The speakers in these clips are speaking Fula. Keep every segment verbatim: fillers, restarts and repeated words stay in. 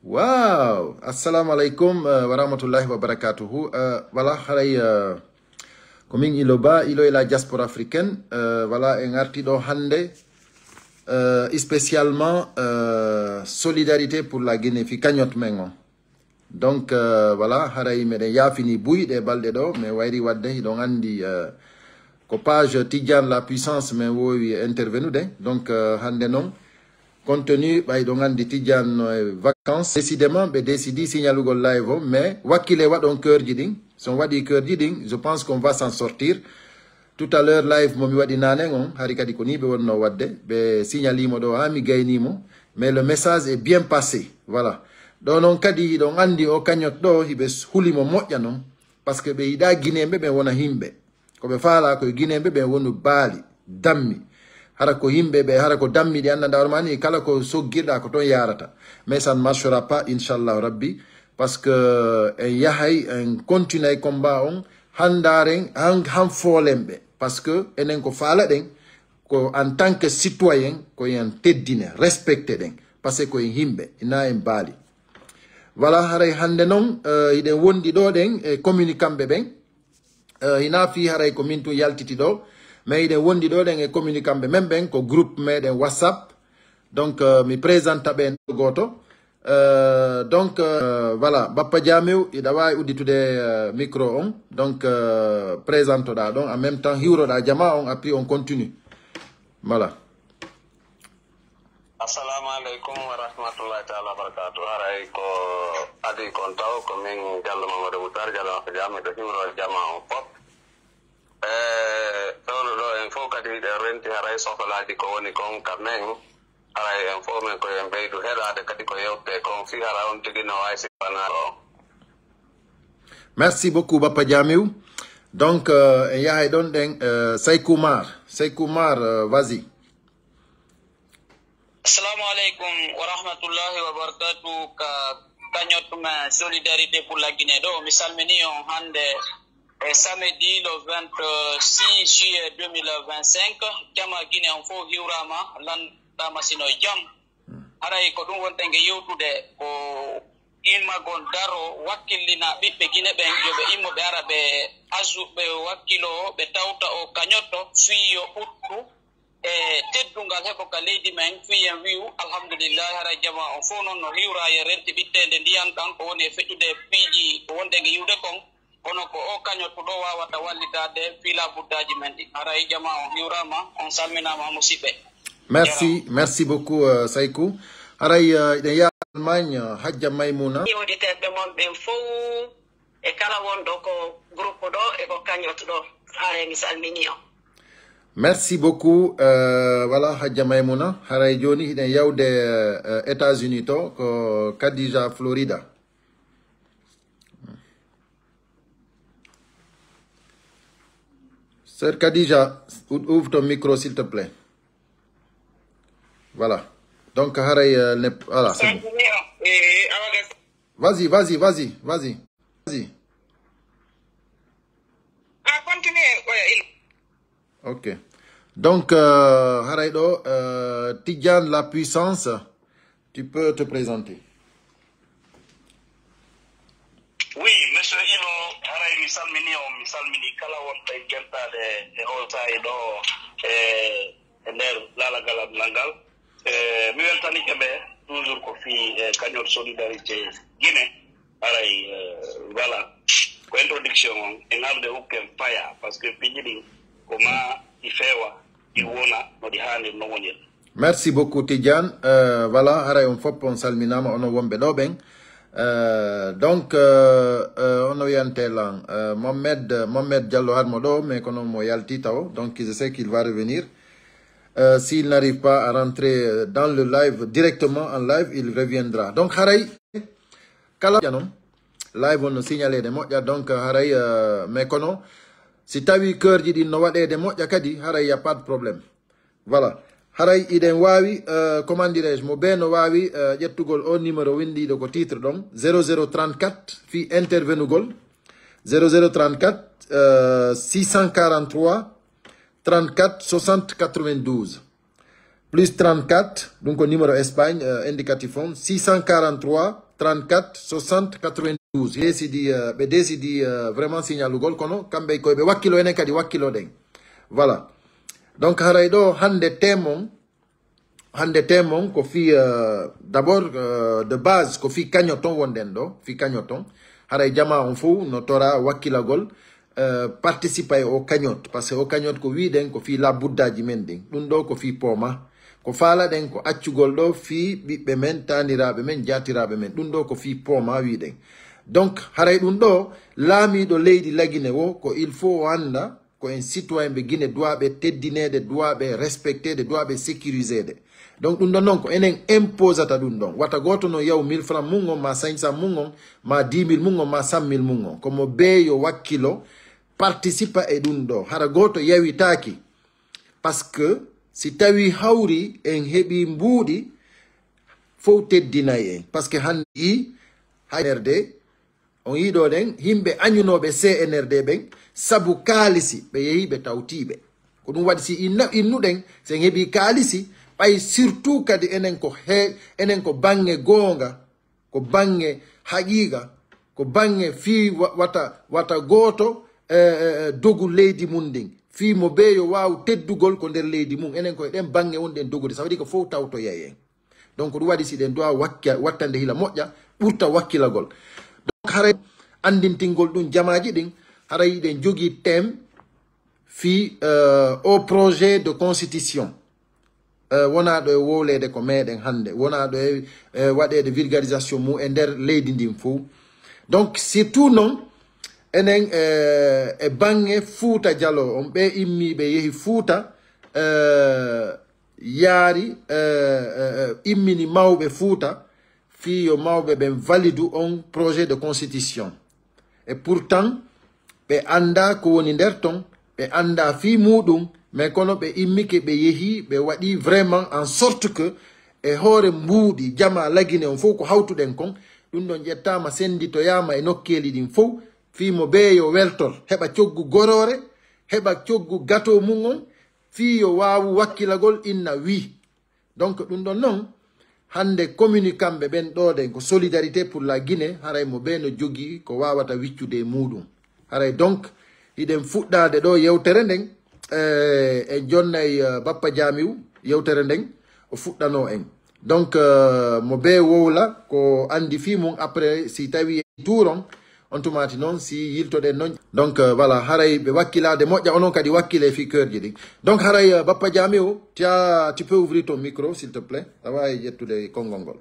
Wow, assalamu alaikum, euh, wa rahmatullahi wa barakatuhu. Euh, voilà, haray, euh, ko min Ilo Ba, Ilo et la diaspora africaine. Euh, voilà, en arti ɗo hannde, euh, spécialement, euh, solidarité pour la Guinée, fi cagnotte men on. Donc, euh, voilà, haray meɗen yaafini buy ɗe balɗe ɗo, mais wayri wadde hiɗon anndi, euh, ko page Tidiane la Puissance men wowi intervenude. Donc, euh, hannde noon, compte tenu ɓay ɗon anndi Tidiane no e vacances, décidément ɓe décidi signalugol live o, mais wakkile waɗon keurji ɗin. So on waɗi keurji ɗin, je pense qu'on va s'en sortir. Tout à l'heure, live mo mi waɗi nanen on, hari kadi ko ni ɓe wonno wadde, ɓe signalimo ɗo, ha mi gaynimo, mais le message est bien passé. Voilà. Ɗo noon kadi, hiɗon anndi o cagnotte ɗo, hiɓe huli mo moƴƴa noon, parce que ɓe yiɗa Guinéen ɓe ɓen wona himɓe. Ko ɓe faala ko e Guinéen ɓe ɓen wonu baali, dammi. Hara ko yimɓe ɓe, hara ko dammi ɗi annda ndawar ma ni, kala ko soggirɗa ko toon yarata. Mais ça ne marchera pas, inchallahu rabbi, parce que en yahay, en continue combat on, handaren, han, han foolen ɓe. Parce que enen ko faalaɗen, ko en tant que citoyen, ko en teddine, respecte ɗen. Parce que ko en yimɓe, ina en baali. Voilà, haray hannde noon, euh, hiɗen wondi ɗo ɗen e communicant ɓe ɓen. Euh, hina fi haray ko min tun yaltiti ɗo. Mais hiɗen wondi ɗo ɗen e communicant ɓe men ɓen, ko groupe meɗen WhatsApp. Donc, euh, mi présenta ɓen gooto. Euh, donc, euh, voilà, Bappa Jamiu, hiɗa wawi udditude, euh, micro on. Donc, euh, présentoɗa ɗon. En même temps, hiwroɗa jama on, après on continue. Voilà. Assalamu alaikum wa rahmatullahi ta'ala wa barakatuh. Haray ko adi kon taw ko min Jallo Mamadou Moutar, Jallo Moutar Jami, ɗo hiwro jama on pop. E, ɗon ɗo en fof kadi hiɗen renti haray sohlaaji ko woni kon ka men. Haray en fof men ko en ɓeydu heɗaade kadi ko yewte kon fii hara on tigi no wawi si wana ɗo. Merci beaucoup, Bappa Jamiu. Donc, euh, en yahay ɗon ɗen, euh, Seykou Mar. Seykou Mar, euh, vas-y. Assalamu alaikum wa rahmatullahi wa barakatuh. Ka cagnotte men Solidarité pour la Guinée ɗo, mi salmini on hannde e samedi le vingt-six juillet deux mille vingt-cinq. Jama Guinée on fof hiwrama, landama sino e jam. Haray ko ɗum wonten e yewtude ko immagol daro wakkillina ɓiɓɓe Guinée ɓen, yo ɓe immo ɓe ara ɓe asu, ɓe wakkilo, ɓe tawta o cagnotte fii yo ɓuttu e teddungal heɓo ka leydi men, fii en wi'u, alhamdulillahi, haray jama on fof noon no hiwra e renti ɓitteende ndiyan ɗan, ko woni e feƴƴude piiji ko wonɗen e yiwde kon. Kono ko o cagnotte ɗo wawata wallitaade fii laabuddaaji men ɗin. Haray jama on hiwrama, on salminama, musiɓɓe. Merci, merci beaucoup, euh, Seykou. Haray, euh, hiɗen yaha Allemagne, euh, Hajja Maymuna. Auditeur ɓe mon ɓen fof, e kala wonɗo ko groupe ɗo, e ko cagnotte ɗo. Haray mi salmini on. Merci beaucoup. Euh, voilà, Hajja Maymuna. Haray jooni hiɗen yawde, euh, États-Unis to, ko Khadija Florida. Sœur Khadija, ou-, ouvre ton micro, s'il te plaît. Voilà. Donc, haray, euh, ne, voilà, c'est bon. Vas-y, vas-y, vas-y, vas-y, vas-y. Ah, continue. Ouais, il- Ok. Donc, euh, haray ɗo, euh, Tidiane la Puissance, tu peux te présenter. Oui, monsieur Ilo, haray mi salmini on, mi salmini kala wonɓe e geltaade e o saa'i ɗo e, e nder laalagal am ngal. E, mi weltanike ɓe toujours ko fii, e, cagnotte Solidarité Guinée. Haray, e, voilà. Ko introduction on, en arde hukken faya, parce que piiji ɗin ko ma ɗi feewa, ɗi wona no ɗi haanir, no wonir. Merci beaucoup, Tidiane. Euh, voilà, haray on fof on salminama, onon wonɓe ɗo ɓen. Euh, donc, euh, euh, ono wiyante lan, euh, Mohamed, Mohamed Diallo harmo ɗo, mais kono mo yalti taw. Donc, je sais qu'il va revenir. Euh, s'il n'arrive pas à rentrer, euh, dans le live, directement en live, il reviendra. Donc, haray, kala non, live on no signalede moƴƴa, donc, haray, euh, mais kono, si tawi keurji ɗin no waɗede moƴƴa kadi, haray, y a pas de problème. Voilà. Haray hiɗen wawi, euh, comment dirais-je, mo be no wawi, euh, ƴettugol o numéro windiɗo ko titre ɗon, zéro zéro trente-quatre, fi intervenugol, zéro zéro trente-quatre, euh, six cent quarante-trois, trente-quatre, soixante, quatre-vingt-douze. Plus trente-quatre, donc au numéro Espagne, euh, indicatif on, six cent quarante-trois, trente-quatre soixante quatre-vingt-douze. Ɓe décidi, euh, ɓe décidi, euh, vraiment signalugol, kono kamɓe koye ɓe wakkilo, enen kadi wakkiloɗen. Voilà. Donc haray ɗo hannde thème on, hannde thème on ko fii, euh, d'abord, euh, de base ko fii cagnotte on wonɗen ɗo, fii cagnotte on. Haray jamaa on fof no tora wakkilagol, euh, participa e o cagnotte, parce que o cagnotte ko wiɗen ko fii labuddaaji men ɗin. Ɗum ɗo ko fii pooma. Ko faalaɗen ko accugol ɗo fii ɓiɓɓe men, taaniraaɓe men, jaatiraaɓe men. Ɗum ɗo ko fii pooma wiɗen. Donc haray ɗum ɗo laamiiɗo leydi Lagine wo ko il faut o annda ko en citoyen ɓe Guinée, duwaaɓe teddineede, duwaaɓe respecteede, duwaaɓe sécuriseede. Donc ɗum ɗon noon ko enen imposata ɗum ɗon. Wata gooto no yaw mille francs mum on, ma cinq cents mum on, ma dix mille mum on, ma cent mille mum on. Ko mo beeyo wakkilo participa e ɗum ɗo. Hara gooto yawitaaki. Parce que si tawi hawri en heɓi mbuuɗi, fof teddinay en. Parce que hannde i, hay R D, on yiɗo ɗen, yimɓe añunooɓe C N R D ɓen, sabu kaalisi, ɓe yehi ɓe tawtiiɓe. Ko ɗum waɗi si inna, innuɗen, si en heɓi kaalisi, ɓay surtout kadi enen ko he, enen ko baŋŋe goonga, ko baŋŋe haqiiqa, ko baŋŋe fii wa-, wata, wata gooto, eh, eh, eh, dogu leydi mum ndin. Fii mo beeyo waaw teddugol ko nder leydi mum. Enen koye ɗen baŋŋe wonɗen dogude. Ça veut dire ko fof tawtoyay en. Donc ɗum waɗi si ɗen duwa wakka-, wattande hila moƴƴa, ɓurta wakkilagol. Donc haray anndintingol ɗum jamaaji ɗin, haray ɗen jogii thème fii, euh, au projet de constitution. Euh, wonaa ɗo e wowleede ko meɗen hannde, wonaa ɗo e, euh, waɗeede vulgarisation mum e nder leydi ndin fof. Donc surtout noon, enen, euh, e baŋŋe Fuuta Jaloo on, ɓe immiiɓe yehi Fuuta, euh, yaari, eh, eh, eh, immini mawɓe Fuuta fii yo mawɓe ɓen validu on projet de constitution. Et pourtant, ɓe anndaa ko woni nder ton, ɓe anndaa fii muuɗum, mais kono ɓe immike, ɓe yehi, ɓe waɗi vraiment en sorte que e hoore mbuuɗi jamaa Lagine on fof ko hawtuɗen kon, ɗum ɗon ƴettaama, sennditoyaama e nokkeeli ɗin fof, fii mo beeyo weltor, heɓa coggu goroore, heɓa coggu gato mum on, fii yo waawu wakkilagol inna wi. Donc ɗum ɗon noon, hannde communiquant ɓe ɓen ɗo ɗen ko Solidarité pour la Guinée, haray mo ɓe no jogii ko waawata wiccude e muuɗum. Haray donc, hiɗen fuɗɗaade ɗo yewtere nden, eh, e jonnay, eh, Bappa Jaamiw, yewtere nden o fuɗɗanoo en. Donc, eh, mo ɓe wowla ko anndi fii mum, après si tawi tuuron, on tumaati noon, si yiltoɗen noon. Donc, euh, voilà, haray ɓe wakkilaade moƴƴa, onon kadi wakkile fii keurji ɗin. Donc, haray, euh, Bappa Jaamiw, tu as, tu peux ouvrir ton micro, s'il te plaît. Awa e ƴettude konngol ngol.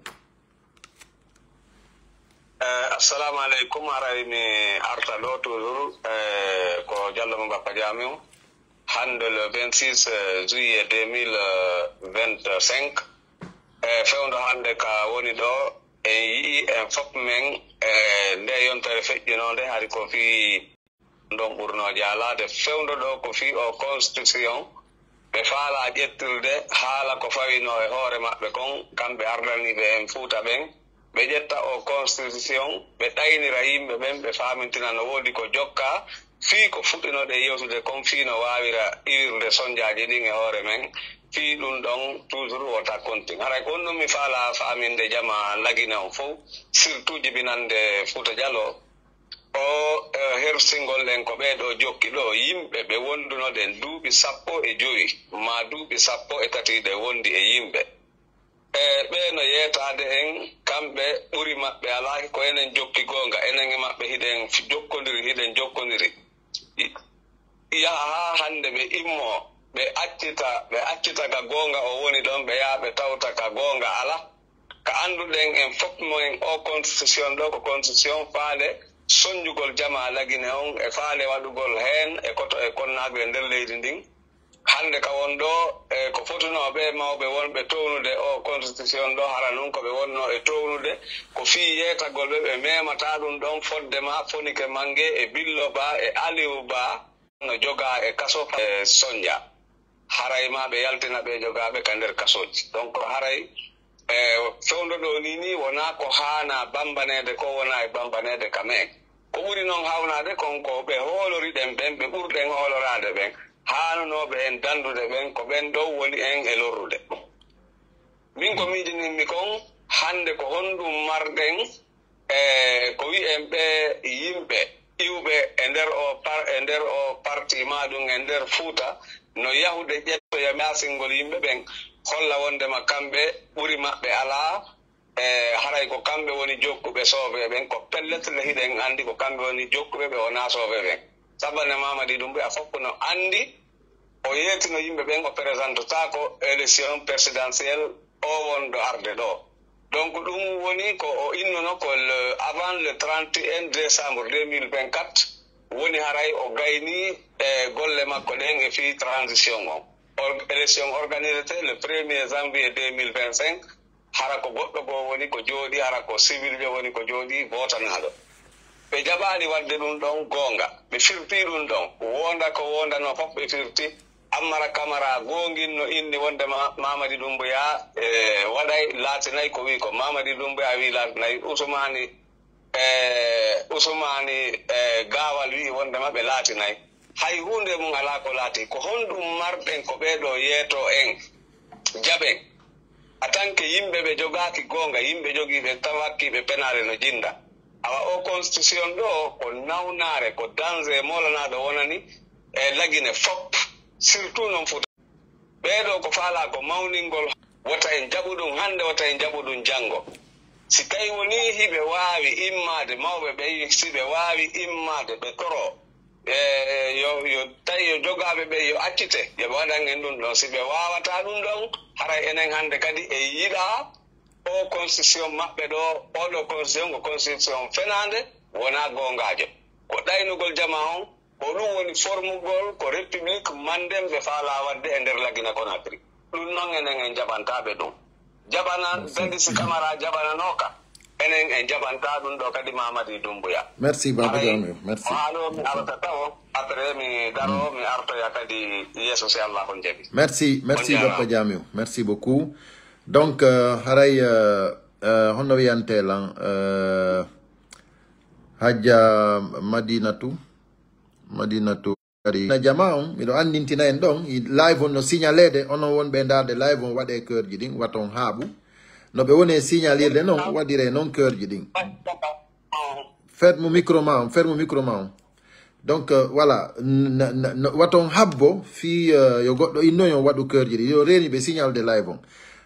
Eh, assalamu aleykum, haray mi arta ɗo toujours, eh, ko Jallo mo Bappa Jaamiw. Hannde le vingt-six, euh, juillet deux mille vingt-cinq, e fewndo hannde ka woni ɗo, en yi'i en fof men, e nde yontere feƴƴinoonde, hari ko fii ɗon ɓurnoo jaalaade. Fewndo ɗo ko fii o constitution, ɓe faalaa ƴettirde haala ko fawinoo e hoore maɓɓe kon, kamɓe ardaniiɓe en Fuuta ɓen. Ɓe ƴetta o constitution, ɓe ɗaynira yimɓe ɓen, ɓe faamintina no woodi ko jokkaa, fii ko fuɗɗinoɗen yewtude kon, fii no waawira iwirde sonjaaji ɗin e hoore men, fii ɗum ɗon toujours wota kontin. Haray ko ɗum mi faalaa faaminde jamaa Lagine on fof, surtout jibinande Fuuta Jaloo. O, eh, hersingol en ko ɓee ɗoo jokki ɗoo, yimɓe ɓe wondunoɗen duuɓi sappo e jowi, maa duuɓi sappo e tati ɗe wondi e yimɓe. E ɓee no yeetaade en, kamɓe ɓuri maɓɓe alaa, ko enen jokki goonga, enen e maɓɓe hiɗen f-, jokkondiri, hiɗen jokkondiri. I-, yaha haa hannde ɓe immoo, ɓe accita, ɓe accita ka goonga o woni ɗon, ɓe yaha ɓe tawta ka goonga alaa. Ka annduɗen en fof mo en o constitution ɗo, ko constitution faale sonnjugol jamaa Lagine on, e faale waɗugol heen e koto e konnaagu e nder leydi ndin. Hannde ka won ɗo, e ko fotunoo ɓe mawɓe wonɓe townude o constitution ɗo, hara nun ko ɓe wonnoo e townude, ko fii yeetagol ɓe, ɓe meemataa ɗum ɗon, fodde maa Fonike Mange e Billo Ba e Aliou Ba no jogaa e kaso e Sonja. Haray maa ɓe yaltina ɓe jogaaɓe ka nder kasooji. Donc haray, e, fewndo ɗo nii nii wonaa ko haanaa bambaneede ko wonaa e bambaneede ka men. Ko ɓuri non haawnaade kon ko ɓe hoolori ɗen ɓen, ɓe ɓurɗen hooloraade ɓen, haanunooɓe en dandude ɓen, ko ɓen ɗon woni en e lorrude. Min ko miijinimmi kon, hannde ko honɗum marɗen E ko wi'en ɓe yimɓe iwɓe e nder o par e nder o parti ma ɗum e nder Fuuta no yahude ƴettoya maasingol yimɓe ɓen holla wondema kamɓe ɓuri maɓɓe alaa e haray ko kamɓe woni jokkuɓe soofeɓe ɓen ko pellet le hiɗen anndi ko kamɓe woni jokkuɓe ɓe wonaa soofeɓe ɓen sabanne Mamadi Dumbuya fof no anndi o yeetino yimɓe ɓen o présentotaako élection présidentielle o wonɗo arde ɗo donc ɗum woni ko o innuno ko le avant le trente et un décembre deux mille vingt-quatre woni haray o gayni e golle makko ɗen e fii transition on élection organisete le premier janvier deux mille vingt-cinq hara ko goɗɗo goo woni ko jooɗi hara ko siwilɓe woni ko jooɗi bootanaaɗo ɓe jaɓaali waɗde ɗum ɗon goonga ɓe firtii ɗum ɗon wonda ko wondanoo fof ɓe firti ammara kamara goonginno inni wonde mamadi dumbuya e waɗay laatinay ko wii ko mamadi dumbuya wii laatinay usumani e usumani e gaawal wii wondema ɓe laatinay hay huunde mum alaa ko laati ko honɗum marɗen ko ɓeeɗo yeeto en jaɓen a tanke yimɓe ɓe jogaaki goonga yimɓe jogiiɓe tawakkiiɓe penaale no jinnda awa o constitution ɗo ko nawnaare ko danger molanaaɗo wonani e lagine fop surtout noon futa ɓeeɗo ko faalaa ko mawningol wota en jaɓu ɗum hannde wota en jaɓu ɗum janngo si tawi woni hiɓe waawi immaade mawɓe ɓe si ɓe waawi immaade ɓe toro e yo yo tawi yo jogaaɓe ɓe yo accite yo ɓe waɗan en ɗum ɗon si ɓe waawataa ɗum ɗon haray enen hannde kadi e yiɗaa o constitution maɓɓe ɗo oɗo constitution ko constitution fenaande wonaa goongaajo ko ɗaynugol jama on ko ɗum woni formugol ko république manden ɓe faalaa waɗde e nder lagina conakry ɗum noon enen en jaɓantaaɓe ɗum jaɓana dadi si kamara jaɓananooka enen en jaɓanta ɗum ɗo kadi mamadi dumbuya merci baba jamio merci o haalo mi arata tawo après mi daro mi artoya kadi yeeso si allah on jaɓi merci merci baba jamio merci beaucoup donc euh, haray euh, euh, honno wiyante lan euh, hajja madinatu madinatu na jama on miɗo anndintina en ɗon live on no signalede onon wonɓe e ndaarde live on waɗe keurji ɗin waton haaɓu no ɓe woni e signalirde noon waɗire noon keurji ɗin ferme micro ma on ferme micro ma on donc euh, voilà waton habbo fii euh, yo goɗɗo innoyon waɗu keurji ɗin yo reeni ɓe signalde live on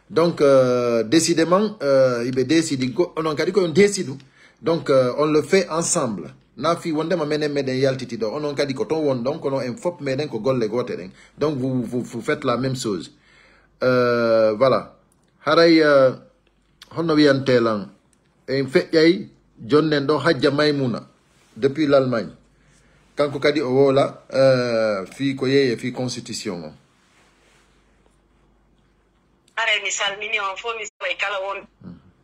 donc euh, décidément iɓe décidi goɗɗo noon kadi koyon décidu donc on le fait ensemble na fii wondema menen meɗen yaltiti ɗo onon kadi ko ton won ɗon kono en fop meɗen ko golle goote ɗen donc vous, vous, vous faites la même chose euh, voilà haray euh, honno wiyante lan en feƴƴay jonnen ɗo hajja maymuna depuis l'allemagne kanko kadi o wowla euh, fii ko yeeye fii constitution o haray mi salmini on fof mi salmini kala won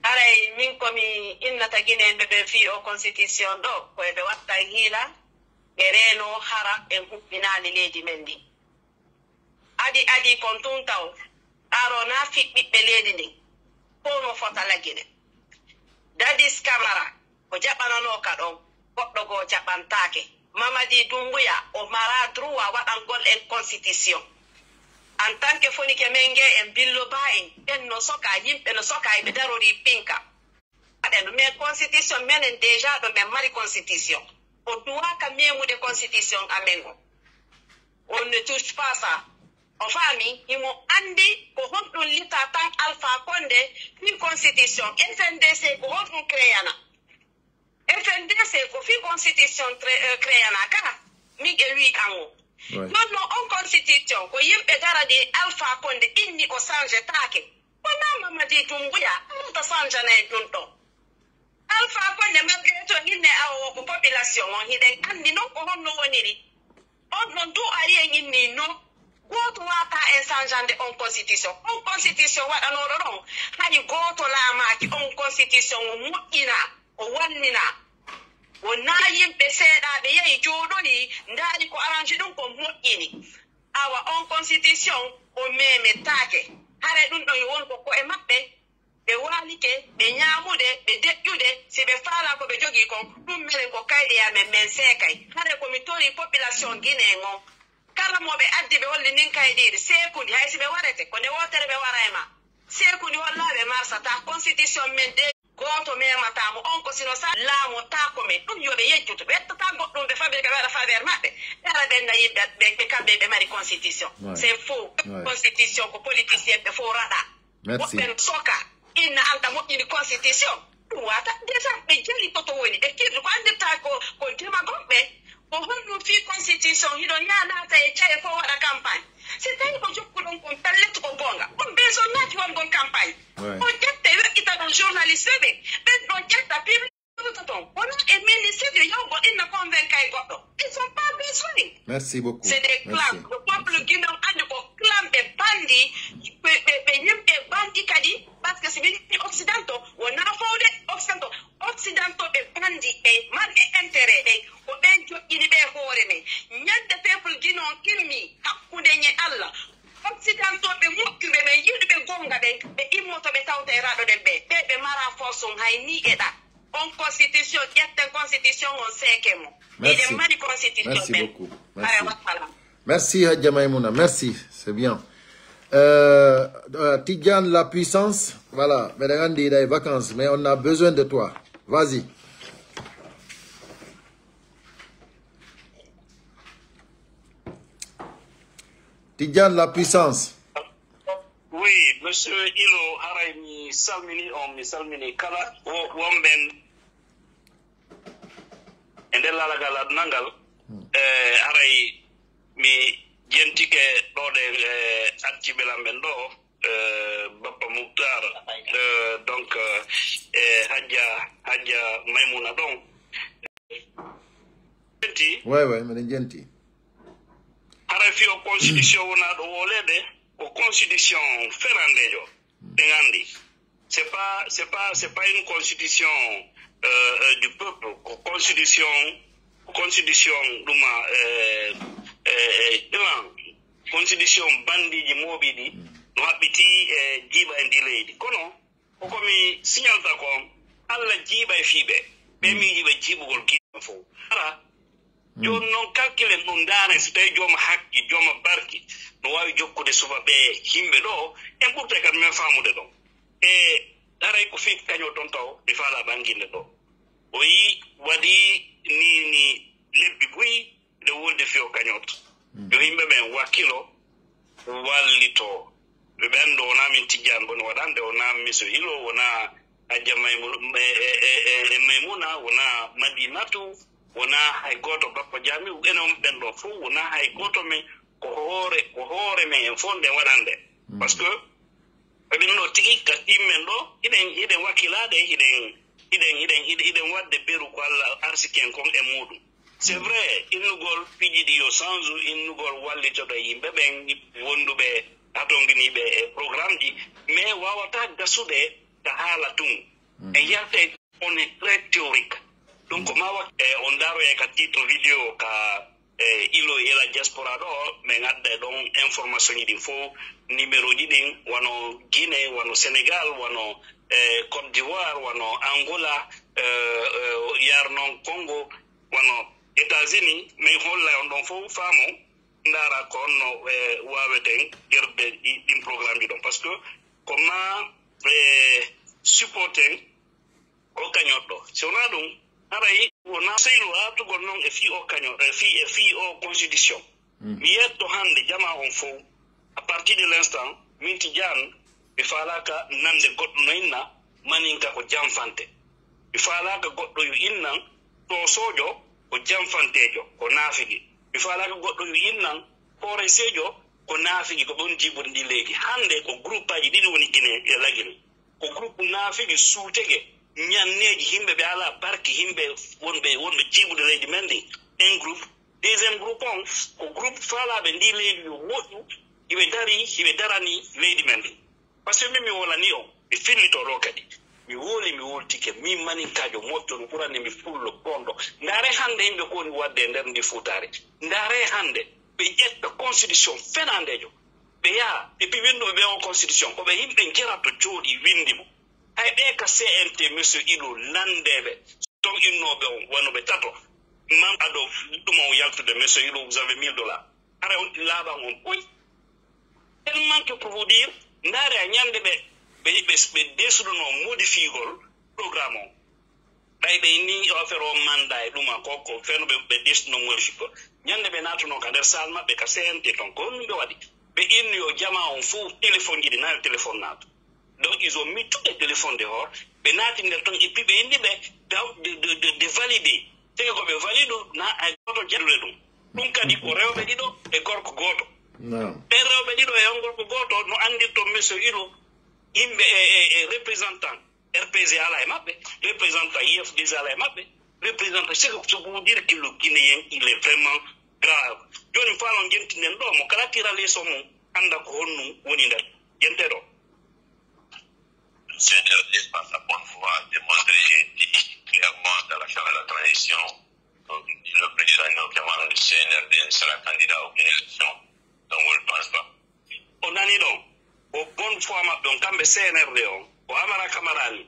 haray min komi innata guineɓe ɓen fii o constitution ɗo ko eɓe watta hiila ɓe reeno hara en huɓɓinaali leydi men ndi adi adi kon tun taw aro na fiɓɓiɓɓe leydi ndin fof no fota lagine dadis kamara ko jaɓananooka ɗon goɗɗo goo jaɓantaake mamadi dumbuya o mara droit waɗangol en constitution en tant que fonike men nge en billo ba en ɓen no soka yimɓe no soka eɓe darori pinka waɗen mais constitution menen déjà ɗo men mari constitution o duwaka memude constitution amen o on ne touche pas ça o faami himo anndi ko honɗum lita tan alpha konde fi constitution fndc ko honɗum créana fndc ko fi constitution créana ka min e wi ango non non on constitution ko yimɓe darani alpha konde inni o change taake ko namamadi dumbuya alata change nay ɗum ɗo alpha konde malgré to inne awo ko population on hiɗen anndi non ko honno woniri on ɗon du ari en inni non gooto waata en changeande on constitution on constitution waɗanooɗo ɗon hay gooto laamaaki on constitution o moƴƴina o wannina wonaa yimɓe seeɗaaɓe yehi jooɗoyi ndaari ko arrange ɗum ko moƴƴini awa on constitution o memettaake haray ɗum ɗon yo won ko ko'e maɓɓe ɓe waalike ɓe ñaamude ɓe deƴƴude si ɓe faalaa ko ɓe jogii kon ɗum minen ko kayɗe amen men seekay hare ko mi torii population guinée ngon kala mo ɓe addi ɓe holli nin kayɗiiɗe seekundi hay si ɓe warete ko nde wootere ɓe wara e ma seekundi hollaa ɓe marsata constitution men de gooto memata laamu on ko sino sa laamu taako men ɗum yo ɓe yejjutu ɓe ettata goɗɗum ɓe fabrika ɓe waɗa faveur maɓɓe ɓe ara ɓenna yimɓe ɓe ɓe kamɓe ɓe mari constitution. C'est faux. Constitution ko politicien ɓe fof raɗa woɓɓen soka inna alɗa moƴƴini constitution. Ɗum wata déjà ɓe jali toto woni ɓe kirɗi ko andirta ko ko demagogue ɓe. Ko honno fii constitution hiɗon yaha naata e caye fof waɗa campagne? Si tawi ko jokkuɗon kon pellet ko goonga on besoin naati wongon campagne. On ƴetta weƴƴita ɗon journaliste ɓe ɓen ɗon ƴetta public ton wona e ministre yo yawgo inna convainca e goɗɗo. Ils sont pas besoin. Merci beaucoup. C'est des clans. Le peuple guinéen andi ko clan ɓe bandi ɓe ɓe- ɓe yimɓe bandi kadi parce que si min occidentaux wona fowde occidentaux occidentaux ɓe bandi ɓe marɓe intérêt ɓe ko ɓen joƴƴini ɓe hoore men. Ñande peuple guinéen immi hakkunde ñe allah occidentaux ɓe moƴƴuɓe ɓe yiɗuɓe gonga ɓen ɓe immoto ɓe tawta e raɗoɗen ɓe ɓe ɓe mara force on hay ni e ɗa on constitution ƴetten constitution on seeke mo eɗen mari constitution ɓen. Hare wassalam. Merci Hadja Maimouna, merci, c'est bien. Euh, euh, Tidjane la puissance, voilà, mais regarde, il a des vacances, mais on a besoin de toi. Vas-y. Tidjane la puissance. Oui, monsieur Ilo, haray mi salmini on, mi salmini kala wonɓen e nder lalagal aduna ngal. Eh, haray mi jentike ɗo ɗe eh, artiɓe lan ɓen ɗo eh, bappa muktar eh, donc eh, hajja hajja maymuna ɗon. Way way miɗen jenti. Haray fii o constitution wonaa ɗo wooleede ko constitution fenandeejo. Ɓe nganndi c'est pas c'est pas c'est pas une constitution euh, euh, du peuple ko constitution ko constitution ɗuma euh, euh, euh, plan constitution bandiiji mooɓi ɗi no haɓɓiti e jiiɓa e ndi leydi kono koko mi signalta ko allah jiiɓa e fii ɓe ɓe miiji ɓe jiiɓugol giɗo fof ara jooni noon kalkilen ɗum ndaaren so tawii jooma haqqi jooma barki no waawi jokkude suba ɓe yimɓe ɗo en ɓurtay kadi men faamude ɗon e haray ko fii kañoo toon taw mi faalaa ɓanginde ɗo o yii waɗi ni ni lebbi buy nde wolde fii o kañoo to yo yimɓe ɓen wakkilo wallito ɓe ɓen ɗo wonaa min tijjaan boni waɗande wonaa miso hilo wonaa Hajja Maymuna wona Madinatu wona hay goto bappa jamiu enen ɓen ɗo fof wona hay goto men ko hoore ko hoore men en fof nden waɗande parce que eɗen ɗo tigi ka timmen ɗo hiɗen hiɗen wakkilade hiɗen hiɗen hiɗen hiɗen wadde beru ko Allah arsiken kon e muɗum c'est vrai innugol piiji ɗi yo change innugol wallitoɗo yimɓe ɓen wonduɓe hatonginiɓe e programme ji mais wawata gasude ka haala tun en yalta e on est très théorique donc ma wa e on daroya ka titre vidéo ka e ilo ila diaspora ɗo min adda e ɗon information ji ɗin fof numéro ji ɗin wano guinée wano sénégal wano e côte d'ivoire wano angola e yar non congo wano états-unis min holla on ɗon fof faamo ndaara ko honno e waaweten gerdude ɗin programme ji ɗon par ce que ko ma e supporten o kañoɗɗo si wonaa ɗum haray wona seylu artugol noon e fii o kaño e fii e fii o constitution mi yetto hannde jama on fof à partir de l'instant min tijaan mi faalaaka nande goɗɗo no inna maninka ko janfante mi faalaaka goɗɗo yo innan toosoojo ko janfanteejo ko naafigi mi faalaaka goɗɗo yo innan kooreseejo ko naafigi ko ɗon jiibude ndi leydi hannde ko groupe aji ɗiɗi woni gine e lagine ko groupe naafigi suutege ñanneeji yimɓe ɓe alaa barki yimɓe wonɓe wonɓe jiibude leydi men ndi un groupe deuxième groupe on ko groupe faalaaɓe ndi leydi yo moƴƴu hiɓe dari hiɓe darani leydi men ndi par ce que min mi wolani on mi fillito ɗo kadi mi woli mi woltike min maninkaajo moƴƴo no ɓurani mi pullo bonɗo ndaare hannde yimɓe ko woni waɗde e nder ndi fuutaare ndaare hannde ɓe ƴetta constitution fenandeejo ɓe yaha et puis winnduɓe ɓe o constitution ko ɓe yimɓe jeratto jooɗi winndi mo hay ɓe ka cnt monsieur ilo landeɓe ton innooɓe on wano ɓe tato mam ado ɗuma o yaltude monsieur ilo vous avez mille dollars hara on laaɓan on ɓoy tellement que pour vous dire ndaare a ñande ɓe ɓe ɓe desuɗono modifiegol programme on Eɓe inni o affaire o manda e ɗuma ko ko feno ɓe ɓe desno mo siko. Ñande ɓe naatuno ka nder salle maɓɓe ka C N T ton ko honɗum ɓe waɗi? Ɓe inni yo jama on fof téléphone jiɗi nayo téléphone naata. Donc ils ont mis tous les téléphones dehors. Ɓe naati nder ton et puis ɓe inni ɓe de, de, de, de, de valider. Tege ko ɓe validu na ay goto jaɗude ɗum. Ɗum kadi ko rewɓe ɗiɗo e gorko goto. Ɓen rewɓe ɗiɗo e on gorko goto no andirto monsieur Ilo yimɓe e, e, e représentant. R P G ala e maɓɓe, représentant I F D G ala e maɓɓe, représentant c'est que ce que vous dire que le Guinéen il est vraiment grave. Joni faalon jentinen ɗo mo kala tira leeso mum anda ko honnum woni nder jente ɗo. C N R D par sa bonne foi démontré dit clairement dans la chambre de la transition donc le président notamment du C N R D ne sera candidat à aucune élection donc on ne pense pas. O nani ɗon o bonne foi maɓɓe on kamɓe C N R D on o Amara Camara ni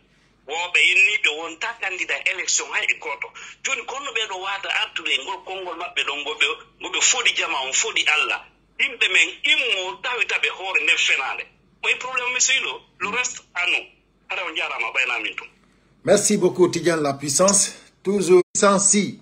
wo ɓe inni ɓe wonta candidat élection hay e goto. Joni konno ɓe ɗo wata artude e ngol konngol maɓɓe ɗon ngo ɓe ngo ɓe foɗi jama on foɗi Allah yimɓe men immo tawita ɓe hoore nder fenaande. Moy problème monsieur Ilo le reste à nous. Hara on jarama ɓayna min tum. Merci beaucoup Tidiane la puissance. Toujours puissance si.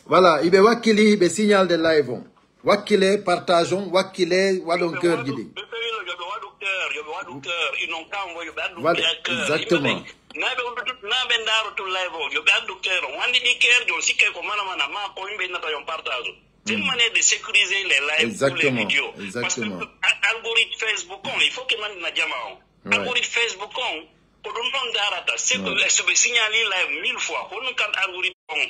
Voilà, iɓe wakkili ɓe signal de live on. Wakkile partage on wakkile waɗon cœur ji ɗi. Ɓe pewino yoɓe waɗu cœur yoɓe waɗu cœur inon kam wo yoɓe addu Waɗ- cœur exactement. Naɓe naɓe ndaaro to live o yoɓe addu cœur on wandi ɗi cœur jon sikkay ko mana mana ma ko yimɓe innata yon partage. C'est une manière de sécuriser les lives ou les Exactement, vidéos. Parce que exactement. a- algorithme Facebook on il faut que nandina jama on. Ouais. Algorithme Facebook on ko ɗum ɗon darata c'est que so ɓe signali live mille fois honɗum kan algorithme on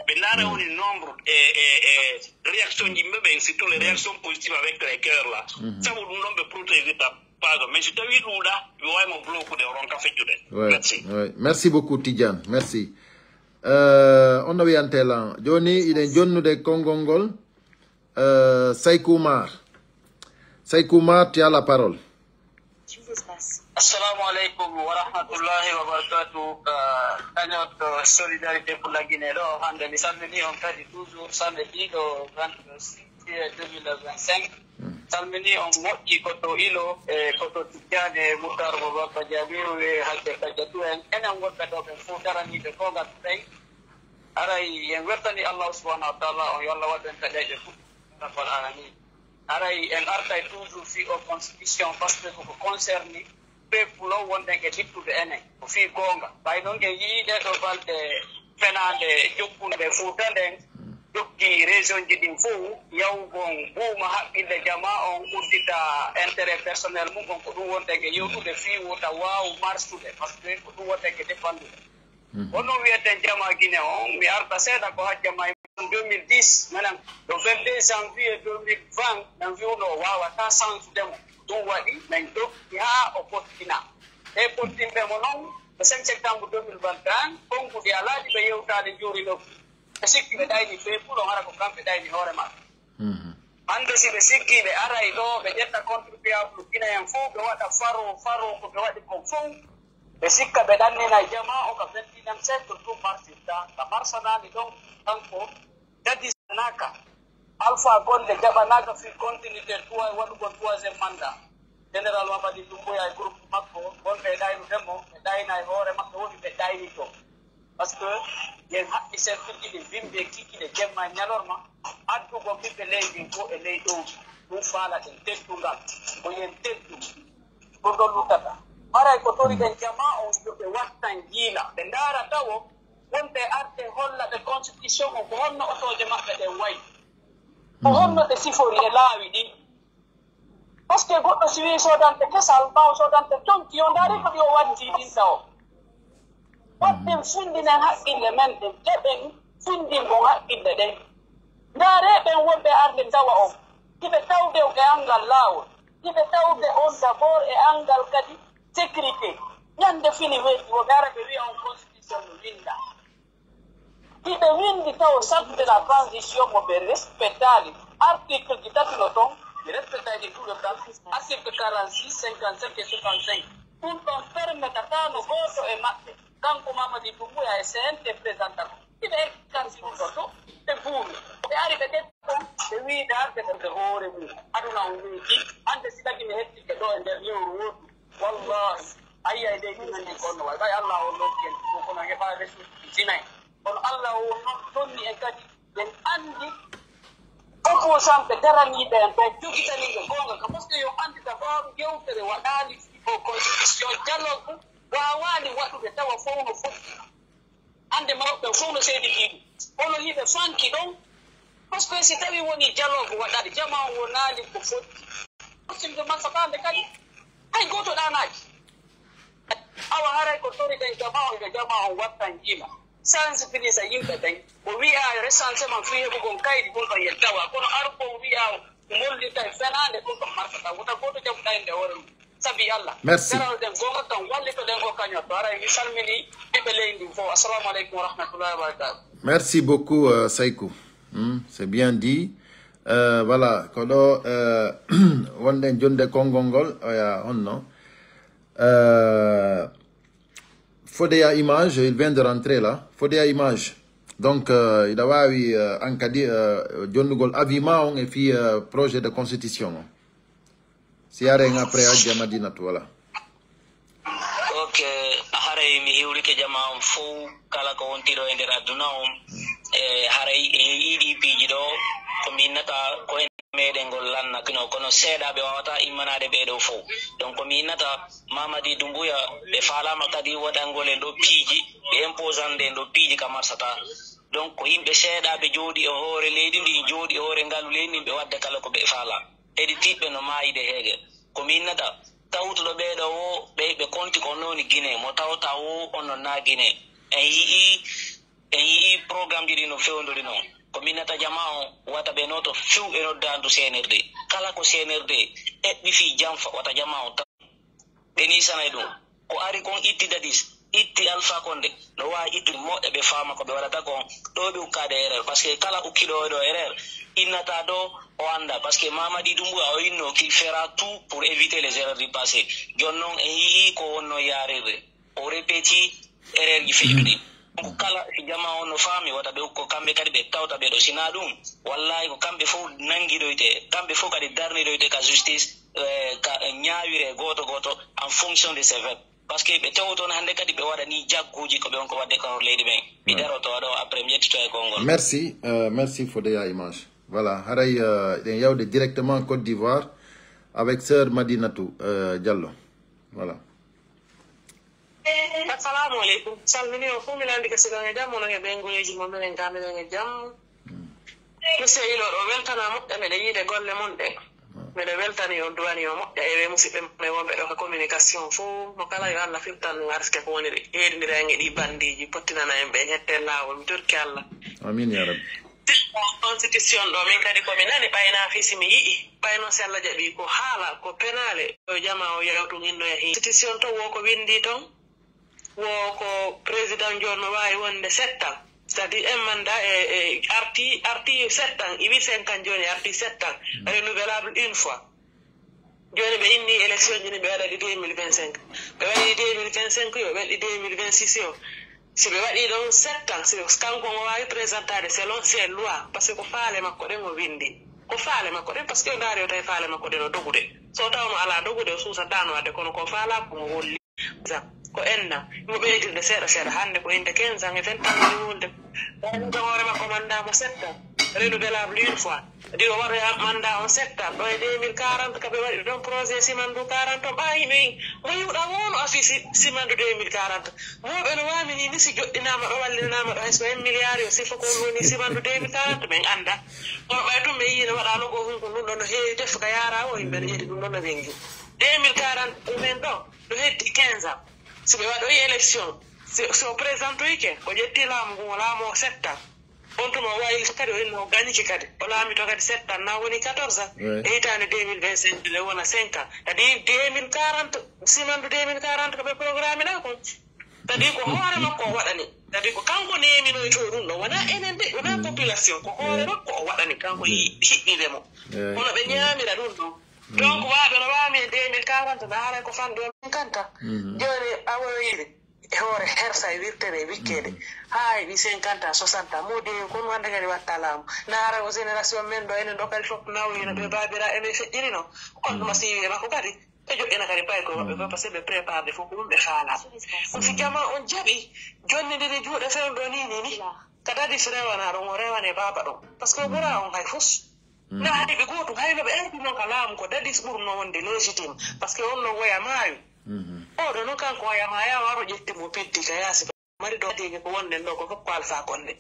ɓe ndaara woni nombre e e e réaction ji yimɓe ɓen surtout les réactions positives avec les cœurs là sabu ɗum ɗon ɓe protégita page o mais si tawi ɗuuɗa ɓe wawimo bloquude o ronka feccude. Ouais, Merci. Ouais. Merci beaucoup Tidiane. Merci. Euh, on no wiyante lan joni iɗen jonnude konngol ngol. Euh, Saykoumar. Saykoumar, tu as la parole. Assalamu aleykum wa rahmatullahi wa barakatuh. Ka cagnotte solidarité pour la Guinée ɗo hannde mi salmini on kadi toujours samedi ɗo vingt-six juillet deux mille vingt-cinq. Salmini on moƴƴi ko to Ilo e ko to Tijjane Moutar mo Baba Jamiru e Hajja Kajatu en enen wonɓe ɗo ɓen fof daraniiɓe kongal ɓen. Aray en wertani Allahu subhanahu wa taala on yo Allah waɗu en taƴayɓe fof. Rabbal alamin. Aray en artay toujours fii o constitution parce que koko concerni peuple o wonɗen e ɗittude enen ko fii goonga ɓay noon en yii ɗee ɗo balɗe fenaande jokkunde fuuta nden jokki région ji ɗin fof yawgon buuma haqqille jama on uddita intérêt personnel mum on ko ɗum wonɗen e yewtude fii wota waaw marsude parce que ko ɗum wonɗen e défendude Hono wiyeten jama Guinée on mi arta seeɗa ko hajja may deux mille dix menen le vingt-deux janvier deux mille vingt min wiwno o wawata sansude mo ɗum waɗi min jokki ha o pottina e pottinɓe mo noon le cinq septembre deux mille vingt et un konguɗi alaaɗi ɓe yewtaade njuuri nokku ɓe sikki ɓe ɗayni peuple on hara ko kamɓe ɗayni hoore maɓɓe hannde si ɓe sikki ɓe aray ɗo ɓe ƴetta contribuable guinéen fof ɓe waɗa faro faro ko ɓe waɗi kon fof ɓe sikka ɓe ɗannina jama o ka vingt-et-unième siècle ɗum marsirta ka marsanani ɗon kanko dadisanaka alpha gonde jaɓanaka fi continuité tuwa waɗugol troisième mandat général mamadi dumboya e groupe makko wonɓe e ɗaynude mo ɓe ɗayna e hoore maɓɓe woni ɓe ɗayni to parce que yen haɓɓi sertuji ɗi bimɓe kikiɗe jemma e ñalorma addugo ɓiɓɓe leydi ko e ley ɗowdi ɗum faalaten teddungal ko yen teddu ko ɗon luttata haray ko toriɗen jama on yoɓe wattan yiila ɓe ndaara tawo wonɓe arde holla ɓe constitution on ko honno otooje maɓɓe ɗen wayi ko honno ɓe sifori e laawi ɗi parce que goɗɗo si wii sodante kesal ɓaawo sodante conki yo ndaari ko ɗi o watti ɗin tawo waɗden findinen haqqille men ɗen keɓen findingol haqqille ɗen ndaare ɓen wonɓe arde tawa on hiɓe tawde e angal laawol hiɓe tawde on d'abord e angal kadi sécurité ñande fini weeti woɓe ara ɓe wiya on constitution no winda hiɓe windi taw charte de la transition mo ɓe respectali article ji tati no toon mi respectay ɗi tout le temps article quarante six cinquante sept et soixante cinq ɗum ɗon permetata no gooto e maɓɓe kanko mamadi dumbuya e cnt présenta ko hiɓe exerci ɗum ɗo to ɓe buumi ɓe ari ɓe ƴetti ɗon ɓe wiide arde ɓerde hoore mum aduna on weeti hande si tagi mi hettike ɗo e nder lewru wotu wallahi ayya e leydi men ndi ko onno wayi ɓay allah o lokki en ɗum kono heɓa ressource humaine. Kono Allah o noon tonni en kadi, en anndi opposant ɓe daraniiɓe en ɓe, jogitaniiɓe goonga ka, parce que yo anndi dabaaru yewtere waɗaali ko constitution dialogue waawaani waɗude tawa fof no foti. Hannde mawɓe fof no seedi ɗiɗi. Kono hiɓe fanki ɗon, parce que si tawi woni dialogue waɗaade, jama on wonaali ko foti. Hottinde man fataande kadi, hay gooto ɗaanaaki. Awa haray ko toriɗen jama on, yo jama on wattan yiima. Sensibilisa yimɓe ɓen. O wi'a recensement fii heɓugol kaydi ɗum ɗon yen tawa. Kono arugol wi'a mollita e fenaande ɗum ɗon martata. Wota gooto jaɓu ɗayde hoore mum. Sabi Allah. Merci. Garal ɗen goonga kan wallito ɗen o kañum. To haray mi salmini ɓiɓɓe leydi ndin fof. Assalamu aleykum wa rahmatullahi wa barakatuh. Merci beaucoup, euh, Sayku. Hmm, c'est bien dit. Euh, voilà, ko ɗo, euh, wonɗen jonde konngol ngol, oya honno. Euh, Fodeya Image, il vient de rentrer là. Fodeya Image. Donc, euh, iɗa waawi, euh, an kadi, euh, jonnugol avis ma on e fii, euh, projet de constitution on. Si are en après Hajja Madinatu, voilà. Ok, haray mi hiwrike jama on fow, kala ko wontiro e nder aduna on. E haray e yiɗi piiji ɗo, ko mi innata ko en meɗen ngol lanna kino, kono seeɗa ɓe wawata immanaade ɓee ɗo fow. Donc ko mi innata Mamadi Doumbouya, ɓe faalaama kadi waɗangol en ɗo piiji, ɓe imposande en ɗo piiji ka marsata. Donc ko yimɓe seeɗa ɓe jooɗi e hoore leydi ndi, jooɗi e hoore ngalu leydi ndi, ɓe wadde kala ko ɓe faala. Heɗitiiɓe no maayide heege. Ko mi innata tawtuɗo ɓee ɗo wo, ɓe, ɓe konti ko nooni Guinée, mo tawta wo onon na Guinée. En yi'i, en yi'i programme ji ɗi no fewndori noon. Ko mi innata jama on, wata ɓe nooto few e noddaandu C N R D. Kala ko C N R D eɓɓi fii janfa, wata jama on ta-, ɓe niisanay ɗum. Ko ari kon itti Dadis, itti Alpha Condé, no waawi ittude moƴƴa ɓe faama ko ɓe waɗata kon, ɗo ɓe ukkaade erreur. Parce que kala ukkiɗo ɗo erreur, innata ɗo o annda. Parce que Mamadi Doumbouya o inno qu'il fera tout pour éviter les erreurs du passé. Jooni noon en yi'i ko wonno yaarirde. O répéti erreur ji feƴuɗi. Donc kala si jama on no faami, wata ɓe ukko kamɓe kadi ɓe tawta ɓe ɗo. Sina ɗum, wallahi ko kamɓe fof nanngidoyte, kamɓe fof kadi darnidoyte ka justice, eh, ka ñaawire gooto gooto en fonction de ses faits. Parce que ɓe tewtoon hannde kadi ɓe waɗa ni jagguuji ko ɓe on ko waɗde ko leydi ɓen. Mi daroto ɗo après mi yettito e konngol. Merci, euh, merci Fodeya Image. Voilà, haray, euh, eɗen yawde directement Côte d'Ivoire avec sœur Madinatou, euh, Diallo. Voilà. Assalamu aleykum. Salmini on fof, mi lanndike si ɗon e jam, onon e ɓeynguleeji mon, minen ga miɗen e jam. Monsieur Ilor, o weltana moƴƴa, miɗa yiide golle mon ɗe. Miɗa weltani on, duwani on moƴƴa, e ɓe musidɓe mon e wonɓe ɗo ka communication fof, mo kala yo Allah firtan ɗum arsike ko woni heedindirange ɗi bandiiji, pottinana en ɓe hette laawol, mi torki Allah. Amin ya Rabbi. Constitution ɗo, min kadi ko mi nani, ɓayna fii si mi yi'i, ɓayno si Allah jaɓi ko haala, ko penaale, yo jama o yawtu innoya heen. Constitution to wo ko winndi ton, wo ko président jooni no waawi wonde sept ans. C'est-à-dire un mandat e, e arti, arti sept ans, iwi cinq ans jooni, arti sept ans, renouvelable une fois. Jooni ɓe inni élection ji ni ɓe waɗa ɗi deux mille vingt-cinq. Ɓe waɗi deux mille vingt-cinq yo, ɓe waɗi deux mille vingt-six yo. Si ɓe waɗi ɗon sept ans, si kanko o waawi présentade selon ses lois, parce que ko faale makko ɗen o winndi. Ko faale makko ɗen, parce que o ndaari o tawi faale makko ɗen o dogude. So tawno alaa dogude, o suusataano waɗde, kono ko faalaa ko mo wolli. Ko enna, mo ɓeydirde seeɗa seeɗa, hannde ko innde quinze ans e vingt ans woni wulde. Wonde hoore makko mandat mo sept ans, renouvelable une fois. Ɗi o waɗoya mandat on sept ans, ɗo e deux mille quarante, ka ɓe waɗi ɗon projet Simandu quarante on, ɓaayi ɓe, mo yiwɗa woono affiche Simandu deux mille quarante. Mawɓe no waamini ni, si joɗɗinaama ɗo, wallinanaama ɗo, hay so un milliard yo, si fof ko woni Simandu deux mille quarante, min annda. Kono ɓay ɗum ɓe yii no waɗa logo hun ko ɗum ɗon no heewi, def ka yaara o, yimɓe no yeɗi ɗum ɗon no ɓengi. Deux mille quarante ɗumen ɗo, no heddi quinze ans. Si ɓe waɗoyi élection, si, si o présentoyike, o ƴetti laamu ngu, o laamu o sept ans. On tuma o wayliti kadi, o inno o gañike kadi. O laamito kadi sept ans, na woni quatorze ans. Ouais. E hitaande deux mille vingt-cinq nde wona cinq ans. Kadi deux mille quarante, Simandu deux mille quarante ko ɓe programme ɗa kon. Kadi ko hoore makko o waɗani. Kadi ko kanko neminoyto ɗum ɗo. Wona enen de, wona population. Ko hoore makko o waɗani. Kanko hi-, hiɓɓiɓe mo. Ouais. Kono ɓe ñaamira ɗum ɗo. Donc, waaɓe no waami e deux mille quarante, na haray ko fanɗi o cinquante ans. Mhm. Jooni a waroyiri e hoore hersa e wirtere e wikkede. Mhm. Haa heɓi cinquante ans, soixante ans, mo deewi kon wonde kadi watta laamu. Na haray o génération men ɗo, enen ɗo kadi fof nawri no ɓe baabiraaɓe men feƴƴiri no. Kono ɗum a siiwi e makko kadi. Ɓe joƴƴina kadi paykoye maɓɓe koye, par ce que ɓe prépare ɗe fof ko ɗum ɓe faalaa. Ko si jama on jaɓi jonnidiri juuɗe fewndo ni ni ni, ka dadis rewana ɗon, o rewane baaba ɗon. Par ce que o ɓura on hay fus. Na haɗi ɓe gootum, hayno ɓe ardi noon ka laamu ko dadis ɓurno wonde légitime. Par ce que on noon woya maayo. Oɗo noon kanko woya maaya, waro ƴetti mo peddi ka yaasi. Mari ɗo adii ko wonnen ɗo ko fof ko alfaa konde.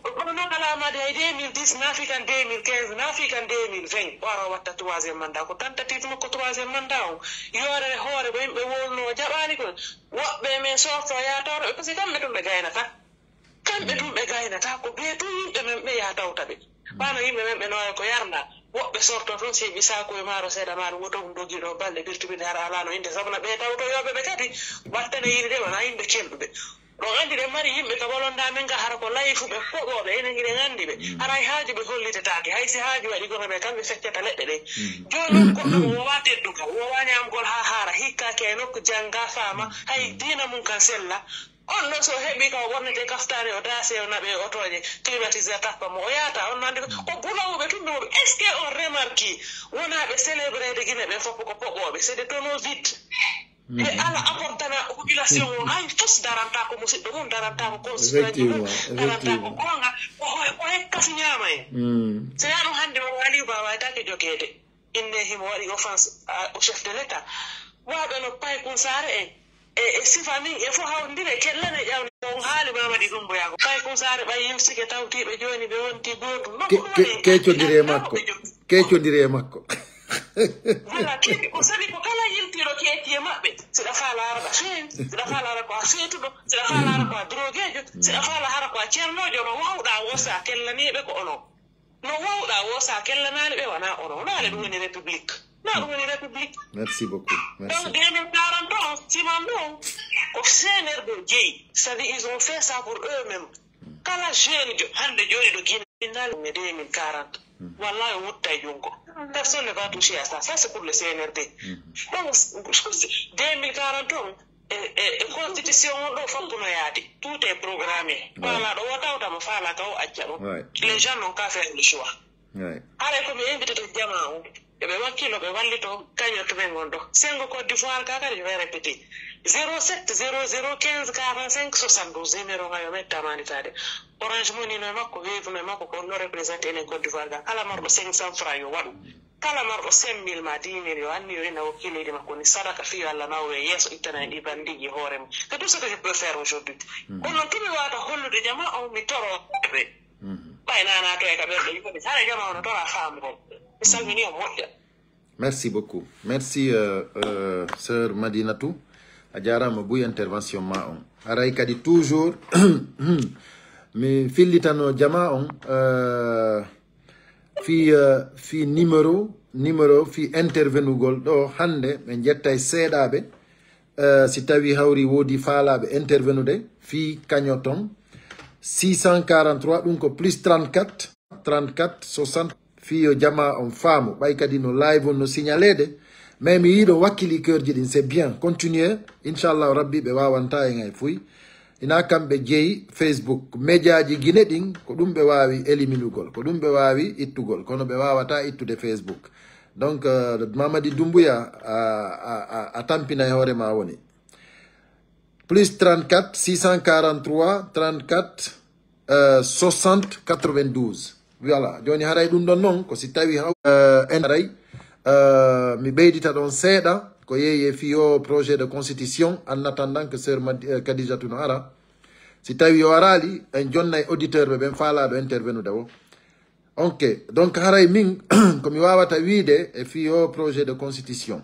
Kono noon alaa maade hay deux mille dix, naafi kan deux mille quinze, naafi kan deux mille vingt, o ara o watta troisième mandat. Ko tentative makko troisième mandat on. Yoorere hoore mo yimɓe wowlno o jaɓaali kon. Woɓɓe men sorto yaha tawta ɓe, par ce que kamɓe tun ɓe gaynata. Kamɓe tun ɓe gaynata, ko ɓe tun yimɓe men ɓe yaha tawta ɓe. Wano yimɓe men ɓe noya ko yarna. Woɓɓe sorto tun si ɓe saaku e maaro seeɗa ma ɗum, woto ɗum dogi ɗo balɗe birtubinde hara alano innde. Sabu na ɓe tawtoyooɓe ɓe kadi wattane yiide de wona yimɓe kelɗuɓe. Ɗon anndi ɗen mari yimɓe ka walonda men ga, hara ko layifuɓe, foɓooɓe, enen hiɗen anndi ɓe. Haray haaju ɓe hollitetaake, hay si haaju waɗi kono ɓe kamɓe feccata leɗɗe ɗe. Jooni noon goɗɗo mo wowa teddungal, wowa ñaamgol haa haara, hikkaaki e nokku, jannga, faama, hay diina mum kan sella. On ɗo so heɓi ka o ɓornete kaftaane, o daase, o naɓe otooje, climatiseur tappa mo, o yaata, on anndi ko, ko bulawuɓe tun ɓe woni. Est-ce que on remarque wonaaɓe célébreede Gine ɓe fof ko poɓooɓe, c'est des tonneaux vides. Ɓe ala apportana population o hay fus, daranta ko musidɗo mum, daranta ko constituant mum, daranta ko goonga, ko hoye, ko hoye kasi ñaama en. So yaa ɗum hannde o Aliou Ba waytaake jogeede. Innde himo waɗi offense à, au chef de l'État. Waaɓe no Paykun Saare en, e, e sifa min, e fof hawndire, kellane ƴawne. On haali Mamadi Doumbouya ko Paykun Saare ɓay yiltike tawtiiɓe jooni ɓe wonti gootum. Non, ke-, ko ɗum ke-, en keccondire e makko. Keccondire e makko. Voilà, kadi ko saɗi ko kala yiltiiɗo keeci e maɓɓe. Siɗa faa laaraɗa feewi, siɗa faa laara ko a feetuɗo, siɗa faa laara ko a droguejo, siɗa faa laara ko a ceernoojo, no waawɗaa woosa kellaniiɓe ko onon. No waawɗaa woosa kellanaani ɓe wonaa onon. Wonaa le ɗum woni république. Naa ɗum woni république. Merci beaucoup. Merci. Donc, deux mille quarante on, siman ɗum, ko C N R D jeyi. C'est-à-dire, ils ont fait ça pour eux-mêmes. Kala jeune jo, hannde jooni ɗo Guinée, finale mais deux mille quarante. Wallahi, o wutta e junngo. Personne ne va toucher à ça. Ça, c'est pour le C N R D. Donc, deux mille quarante on, e, e, e constitution on ɗo foppunoyaade. Tout est programmé. Faalaaɗo o tawta mo, faalaaka o acca ɗum. Les gens n'ont qu'à faire le choix. Haray ko mi invitata jama on, yo ɓe wakkilo, ɓe wallito kañoto men on ɗo. Senngo Côte d'Ivoire ka kadi, je vais répéter. Zéro sept zéro zéro quinze quarante-cinq soixante-douze, numéro nga yo metta manitaade. Orange Money no e makko, Wave no e makko, ko no représenté enen Côte d'Ivoire ga. Kala marɗo cinq cents francs yo waɗu. Kala marɗo cinq mille ma dix mille yo anniyo ina wakkiloyde makko ni sadaka fii yo Allah nawo e yeeso, ittana en ɗi bandiiji e hoore mum. C'est tout ce que je peux faire aujourd'hui. Kono noon, tumi wata hollude jama on, mi toro ɓe. Ɓay nana to e ka ɓerɗe yoni, hara jama on tora faamugol. Mi salmini on moƴƴa. Merci beaucoup. Merci, euh, euh, sœur Madinatou. A jaaraama buy intervention ma on. Haray kadi toujours mi fillitano jama on, euh, fii, euh, fii numéro, numéro fii intervenugol ɗo hannde, ɓe njettay seeɗaaɓe. Euh, si tawi hawri woodi faalaaɓe intervenude fii kañoton, six cent quarante-trois, ɗum ko plus trente-quatre, trente-quatre, soixante. Fii yo jama on faamu, ɓay kadi no live on no signaleede. Mais mi yiɗo wakkili keurji ɗin, c'est bien. Continuer. Inchallahu Rabbi, ɓe wawanta en hay fuy. Ina kamɓe jeyi Facebook. Médiaji Guinée ɗin, ko ɗum ɓe wawi éliminugol, ko ɗum ɓe wawi ittugol, kono ɓe wawata ittude Facebook. Donc, euh, Mamadi Doumbouya, a, a, a, a tampina e hoore ma woni. Plus trente-quatre, six cent quarante-trois, trente-quatre, euh, soixante, quatre-vingt-douze. Voilà. Joni haray ɗum ɗon noon, ko si tawi haw-, euh, en haray, euh, mi ɓeydita ɗon seeɗa, ko yeeyi e fii o projet de constitution, en attendant que sœur Mad-, euh, Khadijatou no ara. Si tawi o araali, en jonnay auditeur ɓe ɓen faalaɗo intervenude o. Ok. Donc haray min, ko mi wawata wiide e fii o projet de constitution.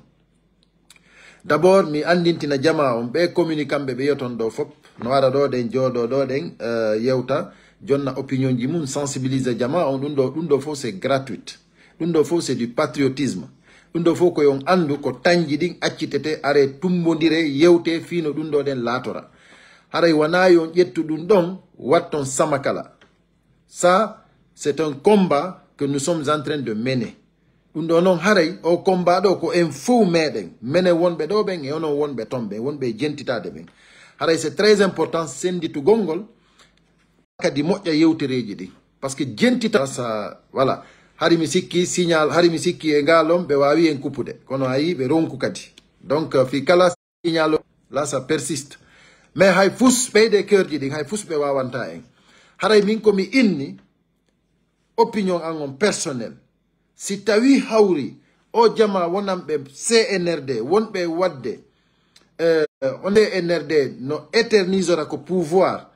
D'abord, mi anndintina jama on, ɓe communiquant ɓe ɓe yoton ɗo fop, no ara ɗo ɗen, jooɗo ɗo ɗen, euh, yewta, jonna opinion ji mum, sensibilise jama on, ɗum ɗo, ɗum ɗo fof c'est gratuit. Ɗum ɗo fof c'est du patriotisme. Ɗum ɗo fof ko yon anndu ko tañji ɗin accitete, are tumbondire, yewte, fii no ɗum ɗo ɗen laatora. Haray wona yon ƴettu ɗum ɗon, watton Samakala. Ça, c'est un combat que nous sommes en train de mener. Ɗum ɗo noon haray, o combat ɗo ko en fof meɗen. Menen wonɓe ɗo ɓen e onon wonɓe ton ɓen, wonɓe e jentitaade ɓen. Haray c'est très important sennditugol ngol, kadi moƴƴa yewtereeji ɗin. Parce que jentita, sa, voilà. Hari mi sikki signal, hari mi sikki e ngalon ɓe wawi en kupude. Kono ayi ɓe ronku kadi. Donc, euh, fi kala signal, là, ça persiste. Mais hay fus ɓeyde keurji ɗin, hay fus ɓe wawanta en. Haray min ko mi inni, opinion an on personnel. Si tawi hawri o jama wonanɓe C N R D, wonɓe wadde, euh, on C N R D no éternisora ko pouvoir.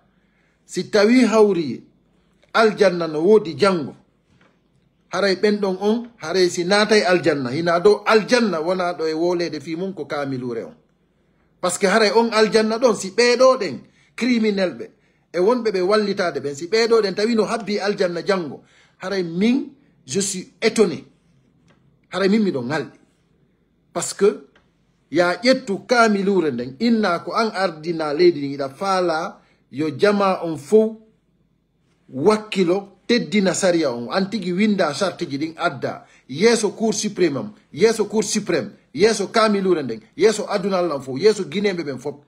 Si tawi hawri aljanna no wodi jango, haray ɓen ɗon on, haray si naatay aljanna, hina dow aljanna wona ɗo e wolede fi mum ko kamilure on. Parce que haray on aljanna ɗon, si ɓeeɗo ɗen criminel ɓe e wonɓe ɓe wallitade ɓen, si ɓeeɗo ɗen tawi no habbi aljanna jango, haray min, je suis étonné. Haray min miɗo ŋalɗi. Parce que ya ƴettu kamilure nden, inna ko an ardina leydi ndin, iɗa faala yo jama on fow wakkilo, teddina sariya on, an tigi winda sartiji ɗin adda yeeso Cour suprême am, yeeso Cour suprême, yeeso kamilure nden, yeeso aduna Allah on fow, yeeso guinéɓe ɓen fop.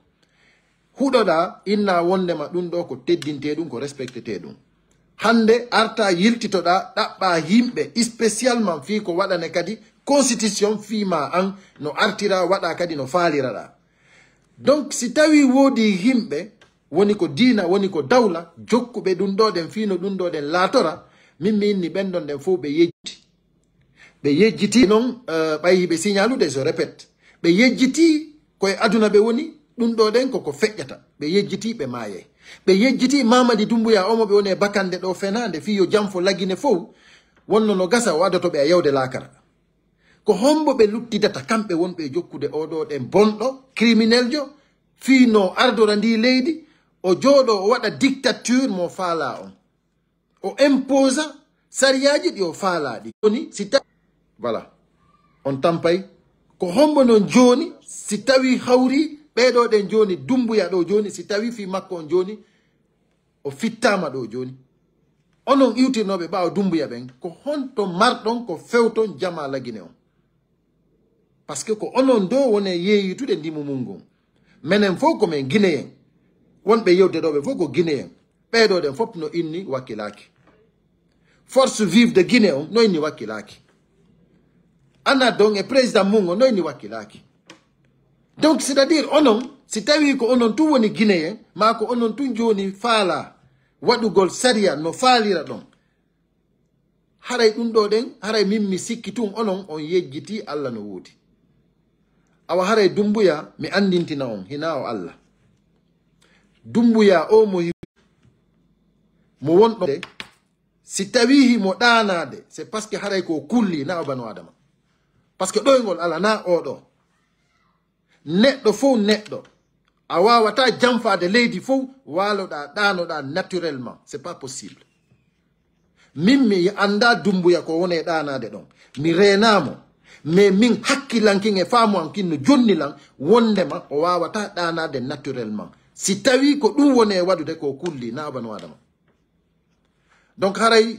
Huɗoɗa inna wondema ɗum ɗo ko teddinte ɗum, ko respectete ɗum. Hande arta yiltitoɗa ɗaɓɓa yimɓe spécialement fii ko waɗane kadi constitution fii ma an no artira waɗa kadi no faaliraɗa. Donc si tawi woodi yimɓe woni ko diina, woni ko dawla, jokkuɓe ɗum ɗo ɗen fii no ɗum ɗo ɗen laatora, min mi inni ɓen ɗon ɗen fof ɓe yejjiti. Ɓe yejjiti non, euh, ɓay hiɓe signalude, je répète. Ɓe yejjiti ko e aduna ɓe woni, ɗum ɗo ɗen koko feƴƴata. Ɓe yejjiti ɓe maayay. Ɓe yejjiti Mamadi Doumbouya omo ɓe woni e bakande ɗo fenande fii yo jam fo lagine fof, wonno no gasa o adoto ɓe a yawde laakara. Ko hombo ɓe luttidata kamɓe wonɓe e jokkude oɗo ɗen bonɗo, criminel jo, fii no ardora ndi leydi, o jooɗo o waɗa dictature mo faala on. O imposa sariyaaji ɗi o faalaa ɗi. Joni, si ta-, voilà. On tampay. Ko hombo non joni, si tawi hawri, ɓeeɗo ɗen joni, Dumbuya ɗo joni, si tawi fii makko on joni, o fittaama ɗo joni. Onon iwtirnooɓe ɓaawo Dumbuya ɓen, ko honto marɗon ko fewton jama lagine on? Parce que ko onon do wone yeeyitude ndimu mun ngun. Menen fof ko men Guinéen. Wonɓe yewde ɗo ɓe fof ko Guinéen. Ɓeeɗo ɗen fof no inni wakkilaaki. Force vive de Guinée on no inni wakkilaaki. Ana donc e président mun on no inni wakkilaaki. Donc c'est-à-dire onon, si tawi ko onon tun woni Guinéen, ma ko onon tun joni faala waɗugol sariya no faalira ɗon. Haray ɗum ɗo ɗen, haray min mi sikki tun onon on yejjiti Allah no woodi. Awa haray Dumbuya mi andintina on, hina o Allah. Dumbuya o mo hi-, mo wonɗo de, si tawi himo ɗaanaade, c'est parce que haray ko kulli na o banu Adama. Parce que ɗoyngol ala na o ɗo. Neɗɗo fof neɗɗo. A waawataa janfaade leydi fof, waaloɗaa, ɗaanoɗaa naturellement. C'est pas possible. Min mi anndaa Dumbuya ko woni e ɗaanaade ɗon. Mi reenaa mo. Mais min hakkilankin e faamu an kin no jonni lan wondema o waawataa ɗaanaade naturellement. Si tawii ko ɗum woni e waɗude ko kulli, na o banu Adama. Donc haray